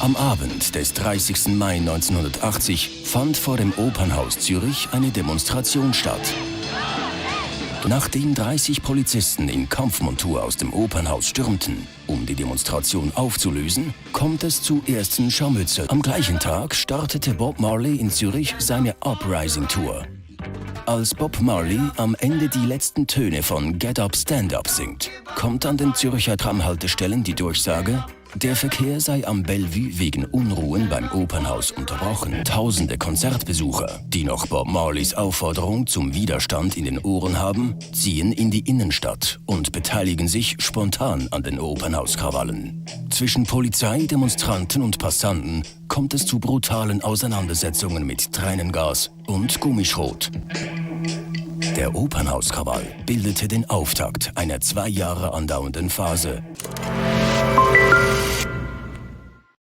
Am Abend des 30. Mai 1980 fand vor dem Opernhaus Zürich eine Demonstration statt. Nachdem 30 Polizisten in Kampfmontur aus dem Opernhaus stürmten, um die Demonstration aufzulösen, kommt es zu ersten Scharmützeln. Am gleichen Tag startete Bob Marley in Zürich seine Uprising-Tour. Als Bob Marley am Ende die letzten Töne von Get Up, Stand Up singt, kommt an den Zürcher Tramhaltestellen die Durchsage, der Verkehr sei am Bellevue wegen Unruhen beim Opernhaus unterbrochen. Tausende Konzertbesucher, die noch Bob Marleys Aufforderung zum Widerstand in den Ohren haben, ziehen in die Innenstadt und beteiligen sich spontan an den Opernhauskrawallen. Zwischen Polizei, Demonstranten und Passanten kommt es zu brutalen Auseinandersetzungen mit Tränengas und Gummischrot. Der Opernhauskrawall bildete den Auftakt einer 2 Jahre andauernden Phase.